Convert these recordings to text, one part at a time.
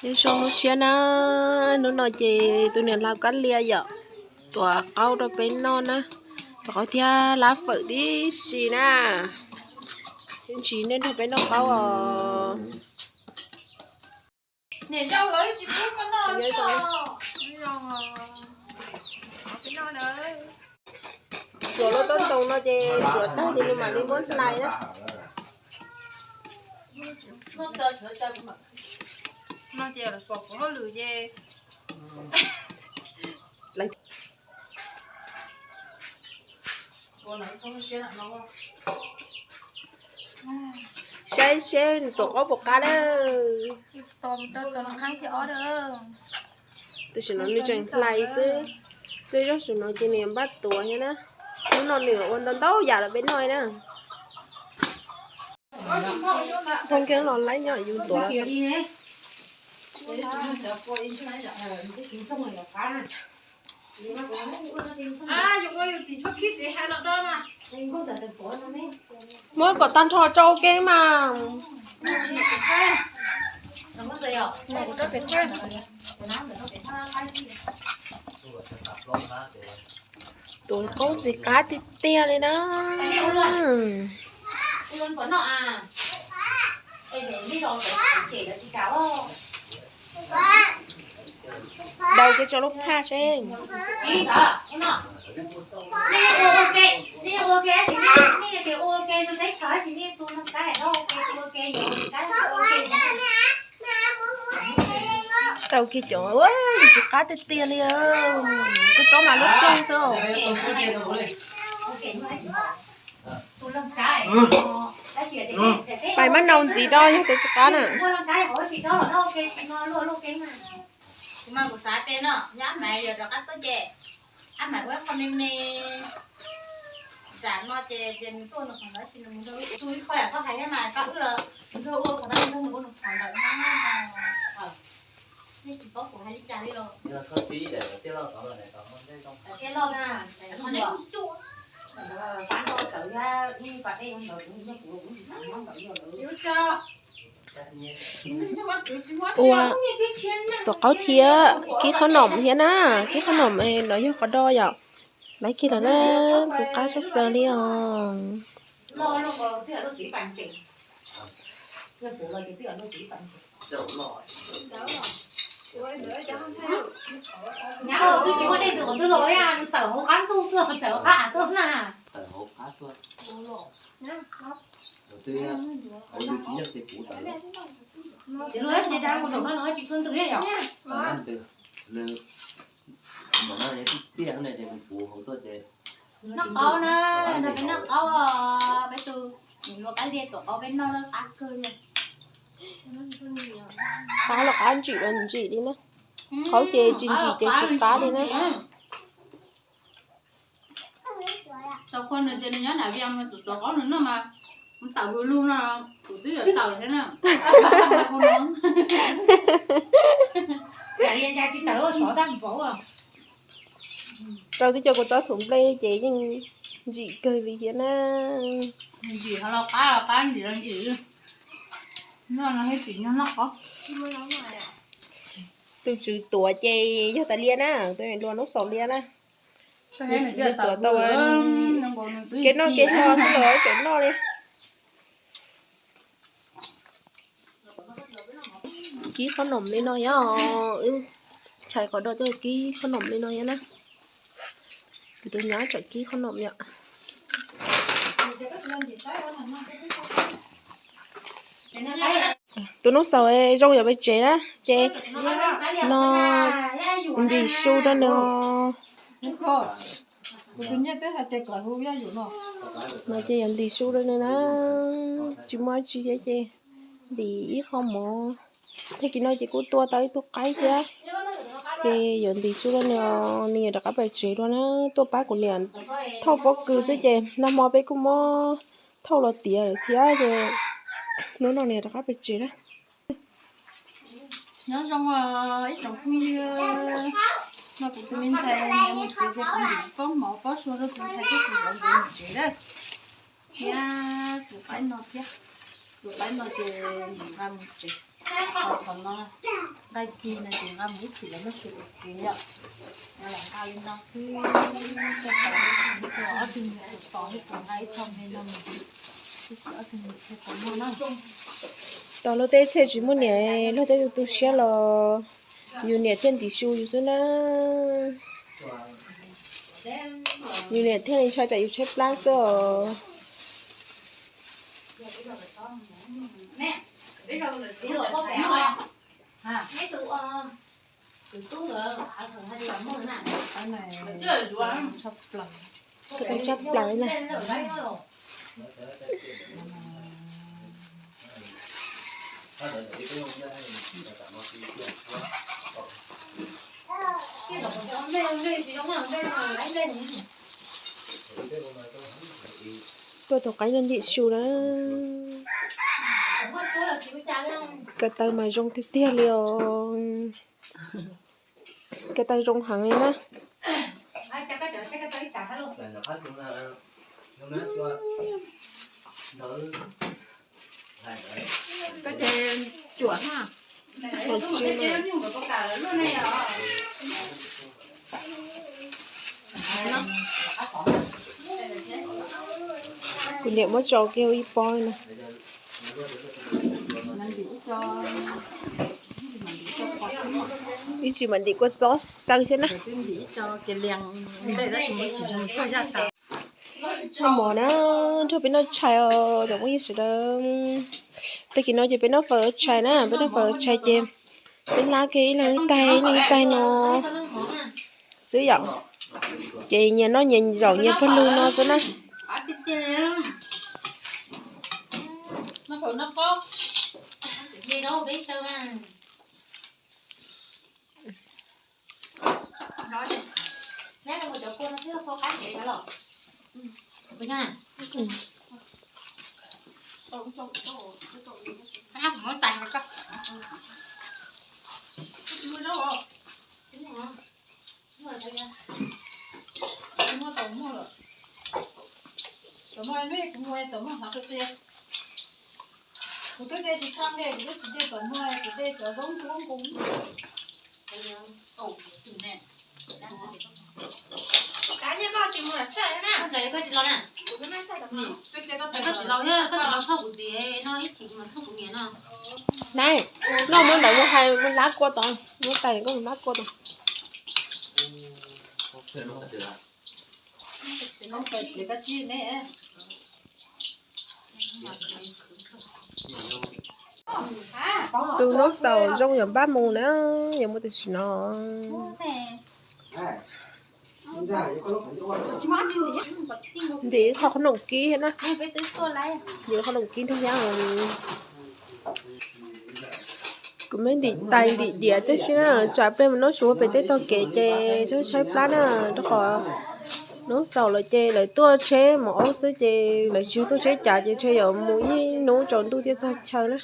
Nyob zoo hnub tshiab na, hnub no ces tus niam hluas Kab Lia yom, tuav qaub rau peb noj na, tuav qaub thiab lab fawm tib si na, ib ntsis nej nrog peb noj qaub os. Tsuav lub taub ntoo no ces tsuav tag ces nws mam li muab hlais na. No ces pom kuv hauj lwm ces saib seb nws tuav qaub puas qab lawm. Tam sim no nws tseem hlais xwb, tej zaum no ces nws npaj tuav thiab na. Hnub no nws ua ntau ntau yam rau peb noj na. Phooj ywg los laib nyob yus tuav. Muab kom tag nrho rau ua ke mas. Tuav qaub ntxim qab tiag tiag li na. Daus kiag tso lub phaj seb. Daus kiag cov ntxim qab tiag tiag li. Kua txob mas lub rooj xwb. Pais mab nau ntxiv rau yog tias tsis qab na. Kuv mas kuv xav tias no yog Ab Maiv yuav rov qab tuaj ces Ab Maiv ua ib qho me me nram no ces tias nws tuaj nws qhov ntawd ces nws mus nrog wb tu ib qho yam koj hais thiab mas koj wb los nws nrog ua qhov ntawd nws nrog nws ua nws qhov ntawd na. Nej tsis paub kuv hais li cas li los. Tiaj loj na, qhov nej kuj xyuas. Pab nrog tawv thiab ib pas dej ntawd kuv nrog kuv kuv tsis xav nrog ntawd yog lawv. Ua tuav qaub thiab kib qhob noom thiab na, kib qhob noom no yog qos do yom. Laiv kiag los na, ntxim qab tshaj plaws li os. Nyab, twb tsis muaj dej ntws qhov twg los li, nws tawm hauv qab ntuj tuaj, tawm hauv qab av tuaj na. Ces luag ces dab mus zaum no no tsis tshua ntws yom. Noj qaub na, nrog peb noj qaub, peb tus niam hluas Kab Lia tuav qaub peb noj lawm qab kawg li. Qab los qab, ntsim los ntsim li na. Qaub ces tsis ntsim ces tsis qab li na. Tau qhua nws ces nws nyob nram Vias nws tuav qaub nws noj mas tawm hws lug no, kuv twb yuav tawm thiab na. Rau twb cov kua txob txhuv nplej ces yeej ntsim kawg li thiab na. Ntsim ho los qab los qab, ntsim los ntsim. Noj no thiaj tsim nyog noj qaub. Tus tswv tuav ces yog tas Lia na, tus niam hluas Nub Xaus Lia na. Tus tswv tuav tau kev noj kev haus xwb los tseem noj li. Kib qhob noom li no thiab, wb chais qos do tuaj kib qhob noom li no thiab na. Kuv tus nyab tsam kib qhob noom yom. Tus Nub Xaus zoo yam pes tsev na, ces no ntim su rau nws. No ces yuav ntim su rau nws na, tsis muaj dab tsi thiab ces ntim ib qho mov. Tag kis no ces kuj tua tau ib tug qaib thiab, ces yuav ntim su rau nws, nws yuav rov qab pem tsev dua na. Tuaj pab kuv niam thauj pob kws xwb ces nag hmo peb kuj muab thauj los tiav lawm thiab ces hnub no nws rov qab pem tsev na. Nyob zoo ib tsoom phooj ywg, no kuv tus me ntxhais niam mus tsev ces kuv ntim pob mov pob sua rau tus ntxhais thiab kuv zov ntxuav mus tsev na. Thiab tus qaib no thiab, tus qaib no ces ntim nqa mus tsev. Qhov no Nqaij ci no ces nqa mus ib chim lawv muab tsuam ua kev yom. Nqa li no xwb, ob tug me nyuam tos thiab kuv nqa ib txoj me no mus, ib chim ob tug me nyuam thiaj tau noj na. Tos luag tej txhia tsis muaj niam, luag tej tu tu siab los yus niam thiaj ntim su yus xwb na. Yus niam thiaj li ntshai tsam yus tshaib plab xwb os. Tshaj plaws na. Tuaj tus qaib no ntim su na. Ko taw mas zoo tiag tiag li os. Ko taw zoo heev li na. Kuv niam muab tso kiag ib pob na. Ib tsis mam ntim kua txob saw thiab na. Noj mov na, nrog peb noj tshais os cov phooj ywg sawv daws. Tag kis no ces peb noj fawm tshais na, peb noj fawm tshais ces peb lab kiag ib leeg ib taig ib leeg ib taig no xwb yom. Ces nyias noj nyias zaum nyias pawg lug no xwb na. Kuv twb de tsis tshaj ne, kuv twb tsis de tom muag, kuv de cov zoo zoo kub. Koj tsis los na. Koj tsis los thiab, koj tsis los thauj kuv txiv no, ib chim kuv mam thauj kuv niam no. Nai, noj muab ntawd mus hais mus lab kua tod, muab tais koj mus lab kua tod. Tus noob xaus zoo yog npab mus na, yog muaj tam sim no. Ntim qhov qhov noom kib na, ntim qhov noom kib nrog thiab. Kuv me ntim tais ntim diav tib si na, tsam pliag mus noj su pem tej tog kev ces tshaib tshaib plab na, rau qhov noob xaus lawm ces lawv tuaj tsheb mus aub xwb ces lawv tsis tuaj tsheb cav ces ntshe yuav mus ib hnub tsaus ntuj thiaj txog chaw na.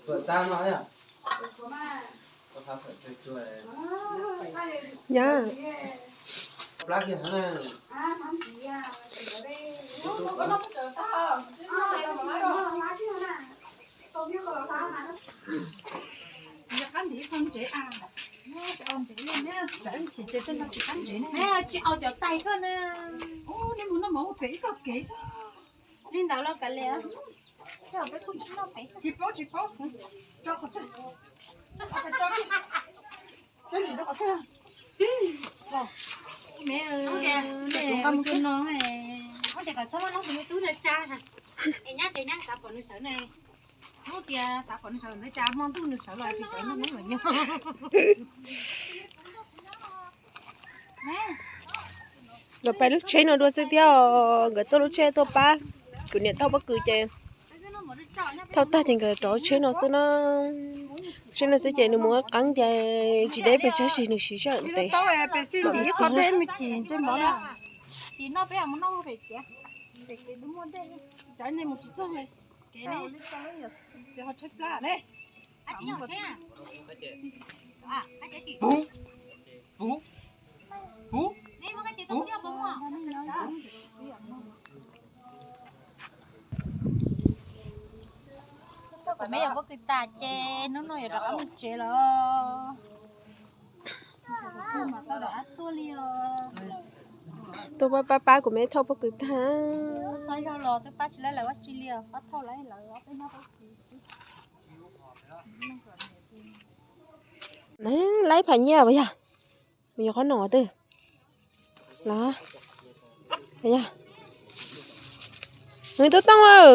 Tuam tag no. Nyab. Tsis au cov tais koj na. Nej mus noj mov ua pem ib tog kev xwb. Li ntawd los kav liam. Tsis paub, tsis paub. Me, ua cas no, ua cas kom txhob muab noob tus me tub no tsa. Es nyab ces nyab xav pom nws sawv ne. Hnub tias xav pom nws sawv ntawd cas hmo ntuj nws sawv los tsis sawv noj noob lawm nyob. Nkawd pais lub tsheb no dua xwb thiab os, nkawd tuaj lub tsheb tuaj pab kuv niam thauj pob kws ces thauj tag ces nkawd rov tsheb no xwb na. Saib no xwb ces nws mus qeeb tias tsis deb pes tsawg, sis nws siv sab ntev. Kuv me yuav pob kws tas ces hnub no yuav rov qab mus tsev lawm. Tuaj pab pab kuv me thauj pob kws tag. Txog zog los twb pab tsis laib lawv dab tsi li, pab thauj laib lawv ob peb hnub. Laib pham nyiaj puas yog? Mus yuav qhob noom twg los? Nws tub tooj,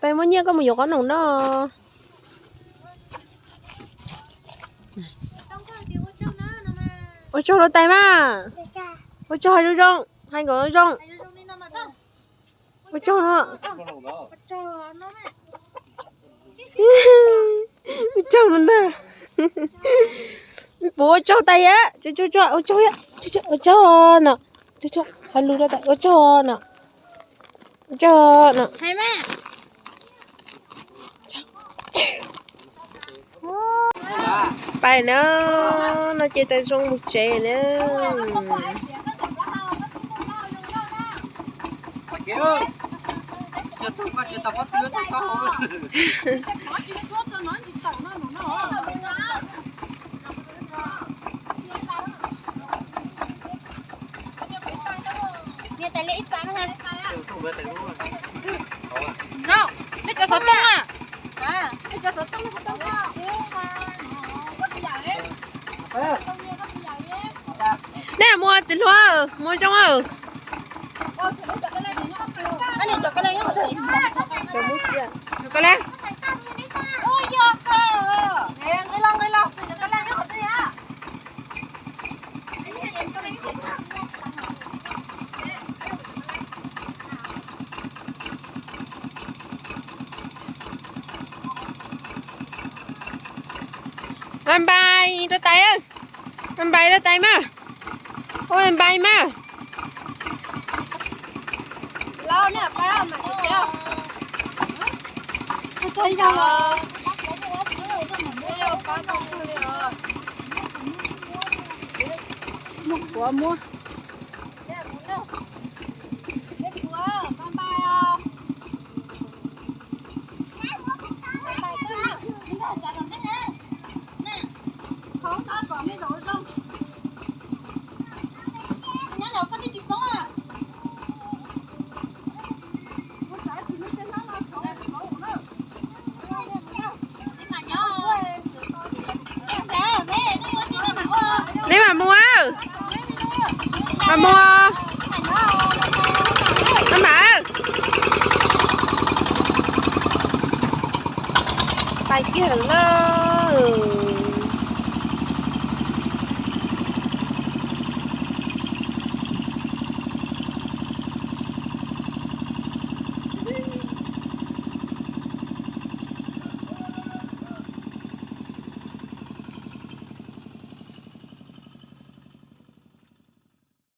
tais muaj nyiaj koj mus yuav qhob noom no. Ua tsaug rau tais mas. Ua tsaug hais zoo zoo, hais kom zoo. Ua tsaug no. Ua tsaug no ntag. Puas ua tsaug tais thiab? Ua tsaug, ua tsaug no. Hais lus rau tais ua tsaug no. Ua tsaug no. Pais na, no ces tais zoo mus tsev na. Nej cov xov tooj na, nej cov xov tooj. Nej mus txiv hluas, mus zoo. Npais npais rau tais, npais rau tais mas, ua npais mas. Muab quav muab. Neb mam mus, mam mus, mam mam. Pais kiag lawm na.